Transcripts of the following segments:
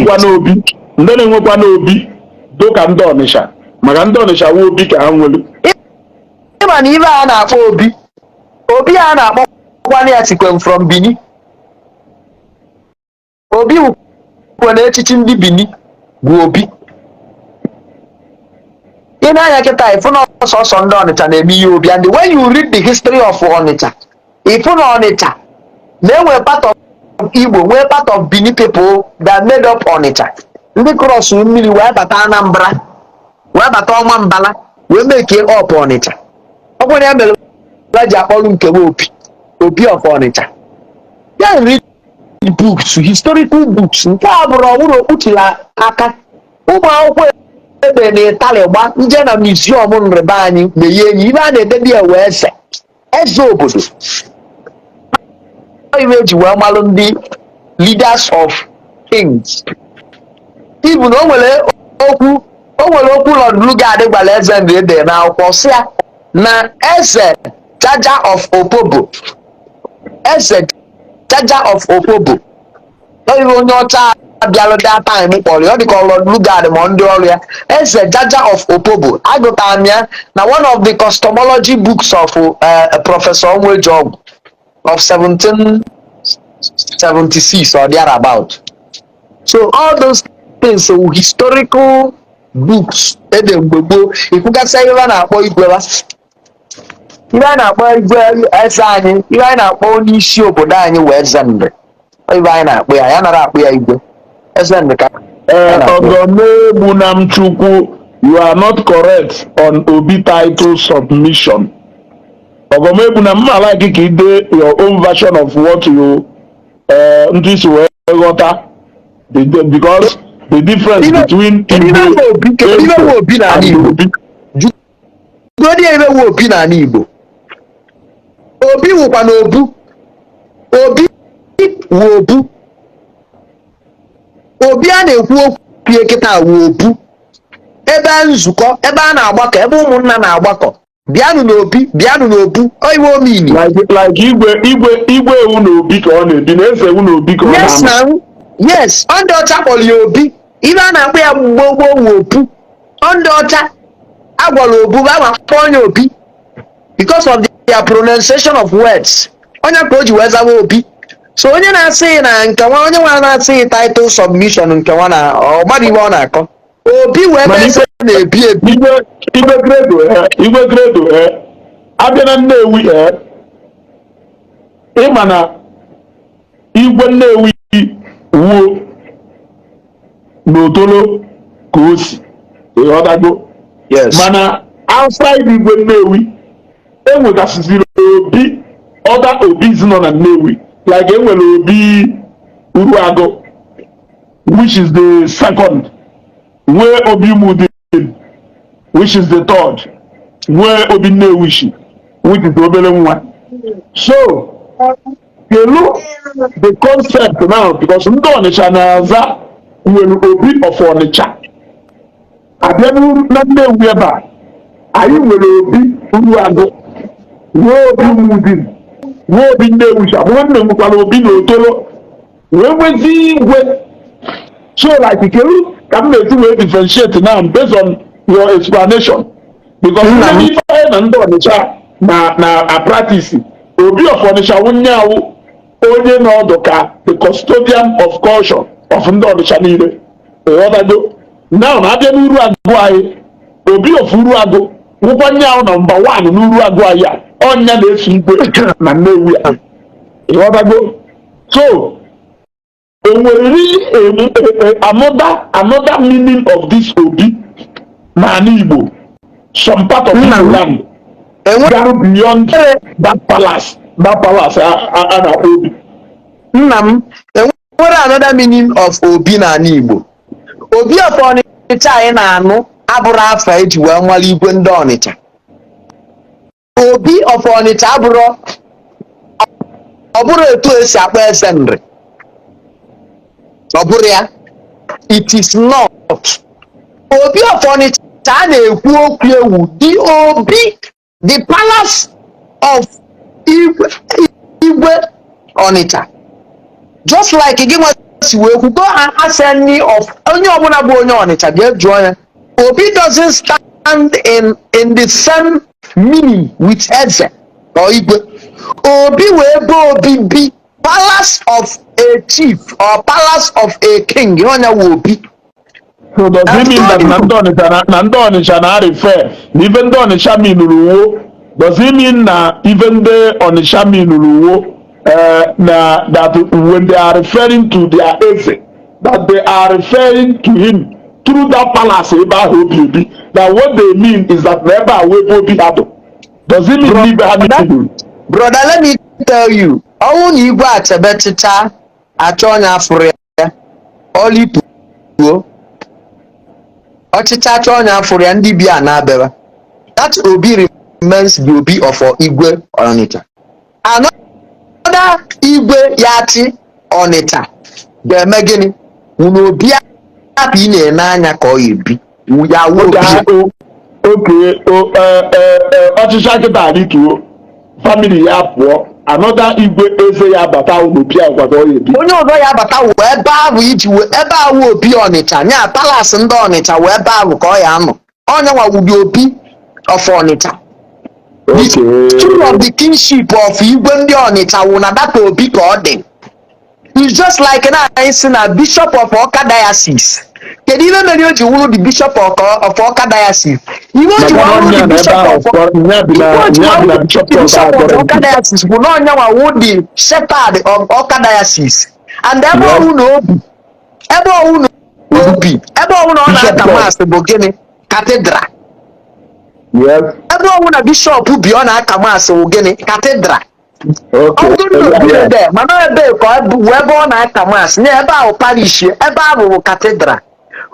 Na-enwekwa n'obi, ndị na-enwekwa n'obi dụka ndị Ọnịsha, maka ndị Ọnịsha wụ obi ka ha nwere. Ịma na ibe a na-akpọ obi, obi a na-akpọkwana ya sikwem from Bini. Obi wukwe na echichi ndị Bini bụ obi. Ị na-anya kịta, ịfụ na ọsọsọ ndị Ọnịcha na-eme ihe obi. And when you read the history of Ọnịcha, ịfụ na Ọnịcha na-enwe part of Igbo, nwee part of Bini people that made up Ọnịcha. Ndị cross mmiri wee bata Anambra, wee bata Ọmambala, wee make up Ọnịcha. Ọ bụrụ ya mere ha ji akpọrọ nke m obi, Obi of Ọnịcha ya. Read books, historical books. Nke a bụrụ ọbụrụ okpuchiri aka ụmụ akwụkwọ ebe na Ịtali gba nje na museum nrịba anyị meghe enyi ibe a na-edebe ya wee eze, eze obodo. Iwe eji wee malụ ndị leaders of kings. Even o nwere okwu, o nwere okwu Lord Lugard gwara eze mgbe ede n'akwụkwọ, sị ya na eze Jaja of Opobo, eze Jaja of Opobo, ihe onye ọcha bịalụ that time kpọrọ ya, ọ dịka Lord Lugard ma ndị ọrụ ya, eze Jaja of Opobo. Agụtara m ya na one of the cosmology books of Professor Onwejọgwụ of 1776 or thereabout. So all those things were historical books ede mgbe gboo. Ikwugasị ihe a na-akpọ igwe ha, ihe a na-akpọ igwe eze anyị, ihe anyị na-akpọ onye isi obodo anyị wee eze nri. Ibe anyị na-akpọ ya, ya nara akpọ ya igwe, eze nri ka Ee. a na-akpọ ya. Ogomegbunamchukwu, you are not correct on Obi title submission. Ogomegbuna m, like ka ide your own version of what you ndị si wee ghọta because the difference between Kedu ibe Igwe nwe obi? Kedu ibe nwe obi n'ala and Igbo? Obi. Jụgodi ya ibe nwe obi n'ala Igbo. Obi wụkwa na obu, obi wụ obu. Obi a na-ekwu okwu ya kịta wụ obu, ebe nzukọ, ebe a na-agbakọ, ebe ụmụnna na-agbakọ. Bịanụ n'obi, bịanụ n'obu oiwe omini. Like igwe, igwe, igwe ewu na obi ka ọ na-ebi, na eze ewu na obi ka ọ Yes. na-anọ. Na yes, ọ ndị ọcha kpọrọ ya obi. Ibe a na-akpọ ya gboo gboo wụ obu. Ọ ndị ọcha agwara obu bụ ama kpọọ onye obi because of their pronunciation of words. Onye ka o ji wee zawa obi. So onye na-asị na nke nwa, onye nwa na-asị title submission nke nwa na ọ mmadụ, ibe ọ na-akọ obi wee ebe Mana eze na-ebi ebi. Igwe, igwe Credo, igwe Credo, abịa na Nnewi, ịma na igwe Nnewi wuo n'Otolo ka o si, ịghọtago? Yes. Mana outside igwe Nnewi, enwegasịziri obi, other obis nọ na Nnewi. Like enwere obi Uruagụ, which is the second, nwee obi Umudin, which is the third, nwee obi Nnewishi, which is obere nwa. So kelu the concept now, because ndị Ọnịcha na-aza nwere Obi of Ọnịcha. Abịa na Nnewi ebe a, anyị nwere obi Uruagụ, nwee obi Umudin, nwee obi Nnewishi, abụrụ nne nwekwara obi na Otolo, wee nwezi igwe. So like, kelu ka m na-esi wee differentiate now based on your explanation? Because Nna m. ndị ife na ndị Ọnịcha na na practice Obi of Ọnịcha wunye awụ onye n'ọdụ ka the custodian of culture of ndị Ọnịcha niile, ịghọtago? Now na abịa n'Uru Agụ anyị, Obi of Uruagụ nwụkwa nye ahụ number one n'Uru Agụ anyị a, ọnya na-eso igwe na Nnewi a, ịghọtago? So o nwere really another meaning of this obi n'ala Igbo, some part of Nna Igbo m. land Enwe garu beyond that palace a na-akpọ obi? Nna m, enwere another meaning of obi n'ala Igbo. Obi of Ọnịcha anyị na-anụ abụrụ afa eji wee nwale igwe ndị Ọnịcha. Obi of Ọnịcha abụrụ, ọ bụrụ etu esi akpọ eze Nri, ọ bụrụ ya. It is not Obi of Ọnịcha a na-ekwu okwu ewu. The obi, the palace of igwe, igwe Ọnịcha, just like gị nwa Si wee kwu, go and ask any of onye ọbụla bụ onye Ọnịcha, jee jụọ ya. Obi doesn't stand in the same meaning with eze or igwe. Obi wee bụ obibi, palace of a chief or palace of a king. Ihe ọnya wụ obi. So does it mean that na ndị Ọnịcha na ndị Ọnịcha na-refer na ife ndị Ọnịcha minuru wo, does it mean na ife ndị Ọnịcha minuru wo na that when they are referring to their eze, that they are referring to him through that palace ebe ahụ obi obi, that what they mean is that na ebe a wee ebe obi ha dụ? Does it mean na ibe ha minuru? Brother, let me tell you, ọnwụ na Igwe Achebe chịcha achọ onye afụrụ ya ọlituo ọchịcha achọ onye afụrụ ya, ndị bịa na-abịara, that obi remains the obi of Igwe Ọnịcha. Another igwe ya achị Ọnịcha ga-eme gịnị? Wụ na obi ahụ ị na-ene anya ka ọ ebi ya wụ obi ya. Oke ọchịchị kịta arituo, family ya pụọ, another igwe eze ya bata n'obi ahụ kwa ka ọ ya ebi. Onye ọzọ ya abata wụ ebe ahụ iji wee ebe ahụ obi Ọnịcha nya palace ndị Ọnịcha wee ebe ahụ ka ọ ya anọ. Onye nwa wụ the obi of Ọnịcha. The stool of the kingship of igwe ndị Ọnịcha wụ na that obi ka ọ dị. It's just like na anyị si na bishop of Ọka Diocese. Kedu ihe mere o ji wụrụ the bishop of Ọka Diocese? Ihe o ji Maka na wụrụ ọnya the na ebe bishop ahụ of nya bi na ihe o ji nya bi na wụrụ bishop the of bishop of Ọka currently. Diocese bụ na ọnya nwa wụ the shepherd of Ọka Diocese and ebe ọwụ na obi, ebe ọwụ na obi, ebe ọwụ na ọ Bishop na-aka of mass bụ gịnị? Cathedral. Ebe ọwụ na bishop bi ọ na-aka mass wụ gịnị? Cathedral. Ọ bụrụ na obi ebe mana ebe ka ọ bụ wụ ebe ọ na-aka mass na ebe ahụ parish, ebe ahụ bụ cathedral.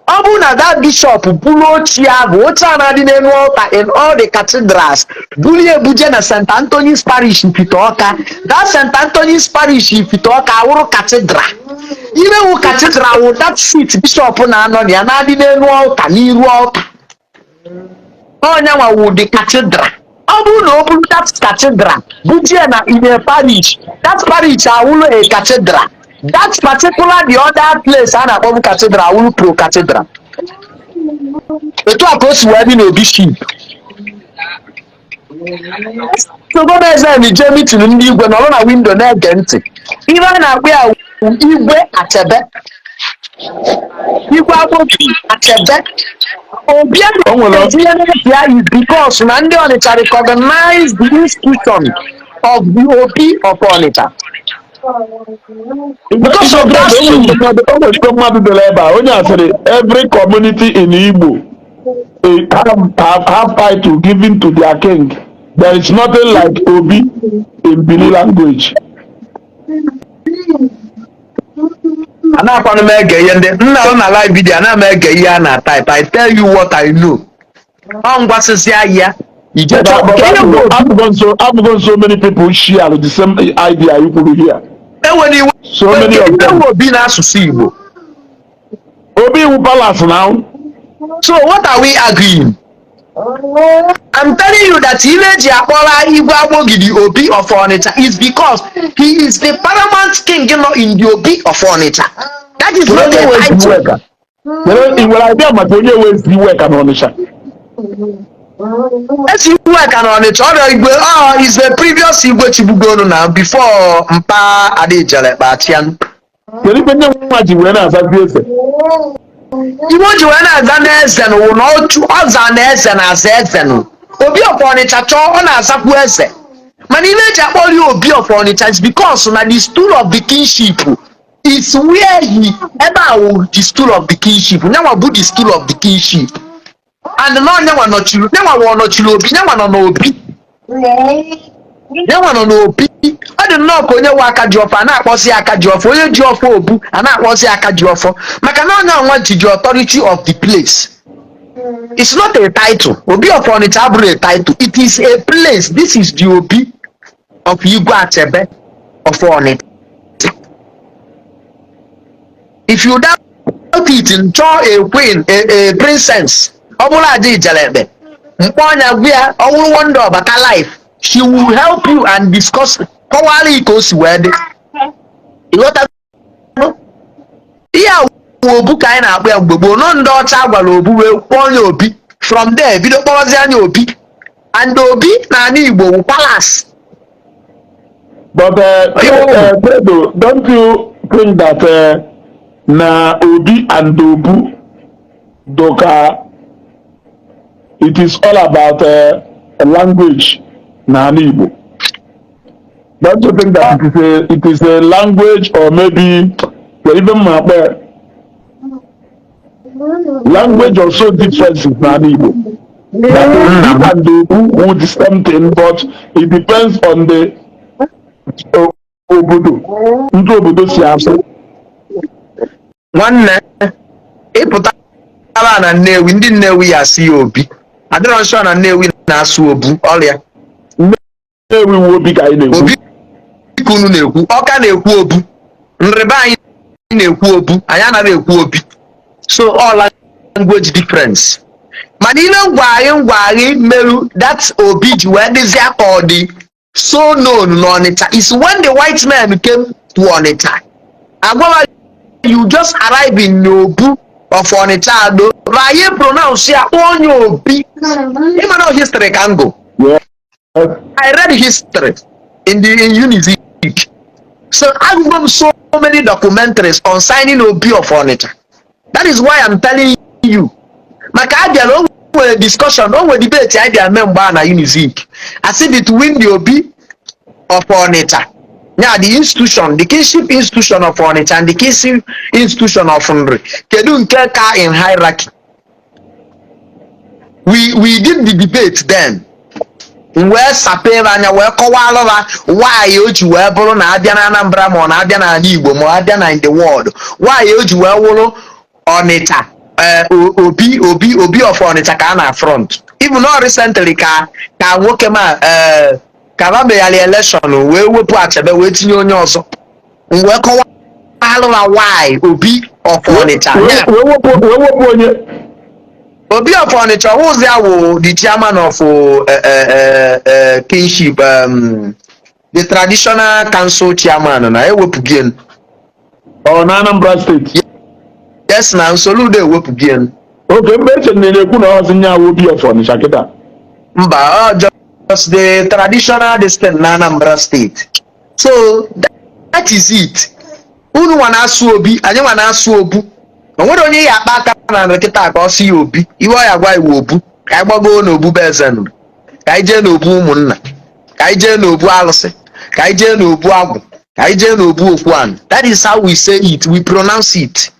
Ọ bụrụ na that bishop buru ochie ahụ, oche a na-adị n'elu altar in all the cathedrals, buru ya ebuje na St. Anthony's Parish Ifite Ọka, that St. Anthony's Parish Ifite Ọka awụrụ cathedral. Ime wụ cathedral wụ that seat bishop na-anọ na ya na-adị n'elu altar, n'iru altar. Ọnya nwa wụ the cathedral. Ọ bụrụ na o buru that cathedral bujie na in a parish, that parish awụrụ a cathedral. That particular the other place a na-akpọbu cathedral awụrụ pro cathedral. Etu a ka o si wee dị n'obi ship. Sogomeze jee meeting ndị igwe, nọrọ na window na-ege ntị. Ihe a na-akpọ ya wụ Igwe Achebe, Igwe Agbobi Achebe. Obi O nwere etinye n'efu ya is because na ndị Ọnịcha recognize the institution of the Obi of Ọnịcha because of that stool. O nwere ife mmadụ dere ebe a. Onye a sịrị, "Every community in Igbo have title given to their king. There is nothing like Obi in Bini language." Anakwanụ m ege ihe ndị nna ọ na live video, ana m ege ihe a na type. I tell you what I know. Ọ ngwasịsịa ya ije But chọọ but ka ihe bụ obi. Abụgo so many people share the same idea you kwuru here. Enwere iwe. So many of them. Ewe obi n'asụsụ Igbo. Obi iwu palace now. So what are we arguing? I'm telling you that ihe eji akpọrọ Igwe Agbogidi Obi of Onitsha is because he is the paramount king nọ in the Obi of Onitsha. That is Kedu not onye a wee zi title. Iweka? Kedu ị nwere idea maka onye wee zi Iweka n'Ọnịcha? Esi Iweka na Onitsha, ọrịa igwe ọ is the previous igwe chibugonu na before mpa Adijele kpachian. Kedu ife ndị nwa ji wee na-azazi eze? Igwe o ji wee na-aza n'eze nụ na otu ọza na eze na-aza eze nụ. Obi of Onitsha chọọ ọ na-azakwu eze. Mana ihe eji akpọrọ ya Obi of Onitsha is because na the stool of the kingship is where he, ebe a wụ the stool of the kingship. Nyanwa bụ the stool of the kingship. And na nyanwa nọchiri, nyanwa wụ ọnọchiri obi, nyanwa nọ n'obi. Nyanwa nọ n'obi. Ọ dị nnọọ ka onye nwe aka ji ọfọ a na-akpọzi aka ji ọfọ, onye ji ọfọ obu a na-akpọzi aka ji ọfọ, maka na onye nwa ji the authority of the place. It's not a title. Obi of Onitsha abụrụ a title. It is a place. This is the Obi of Igwe Achebe of Onitsha. If you doubt it, chọọ a queen, a princess, ọ bụrụ aja ijelekpe mkpọ ọnya gwa ya, ọ bụrụ one day ọbata life, she will help you and discuss, kọwara ya ka o si wee dị. Ịghọtago? Ihe a wụ obu ka anyị na-akpọ ya mgbe gboo. Nọ ndị ọcha gwara obu wee kpọọ ya obi. From there bido kpọrọzi anya obi, and obi na ala Igbo wụ palace. But Credo, don't you think that na Obi and Obu doka, it is all about language na ala Igbo? Don't you think that it is a language, or maybe, well, even ma language also differences na ala Igbo? That Obi and Obu would the same thing, but it depends on the obodo ndị obodo si asụ. Nwanne, ịpụtara na Nnewi, ndị Nnewi ya asị ya obi. Adịrọ nsọ na Nnewi na-asụ obu ọrịa. Nnewi wu obi ka anyị na-ekwu. Obi ka unu na-ekwu. Ọka na-ekwu obu, nrịba anyị na-ekwu obu, anyị anaghị ekwu obi. So all language difference. Mana ile ngwagharị ngwagharị meru that obi ji wee dịzịa ka ọ dị so known n'Ọnịcha is when the white men came to Ọnịcha. Agwawa you just arrive in n'obu of Ọnịcha Ado raye pronounce ya onye obi. Ịma na history ka m gụ. I read history in Unizik. So agụgo m so many documentaries concerning Obi of Onitsha. That is why I'm telling you. Maka abịa na o nwere discussion, o nwere debate anyị bịa mee mgbe a na Unizik. Asị between the Obi of Onitsha, yeah, the institution, the kingship institution of Onitsha and the kingship institution of Nri. Kedu nke ka in hierarchy? We did the debate then. M wee sapere anya wee kọwalụ ha why o ji wee bụrụ na abịa na Anambra, ma ọ na-abịa n'ala Igbo, ma ọ abịa na in the world, why o ji wee wụrụ Ọnịcha, obi of Ọnịcha ka a na front. Even not recently ka nwoke ma ka ha megharị election wee wepụ Achebe wee tinye onye ọzọ. M wee kọwalụ ha why obi of Ọnịcha ya Wee wepụ onye? Obi of Onitsha ọwụzi wụ the chairman of kingship, the traditional council chairman na ewepụghị enu. Ọ na Anambra Steeti? Yes, na Soludo ewepụghị enu. Oge mgbe eche na na-ekwu na ọzi nya Obi of Ọnịcha kịta. Mba, ọ just the traditional this thing na Anambra State. So that is it. Unu nwa na-asụ obi, anyị nwa na-asụ obu. O nwere onye ya akpa aka na nkịta ka ọ sị ya obi. Iwe ọ ya gwa iwu obu. Ka anyị gbagoo n'obu be eze nụ, ka anyị jee n'obu ụmụnna, ka anyị jee n'obu alụsị, ka anyị jee n'obu agwụ, ka anyị jee n'obu okwu. That is how we say it, we pronounce it.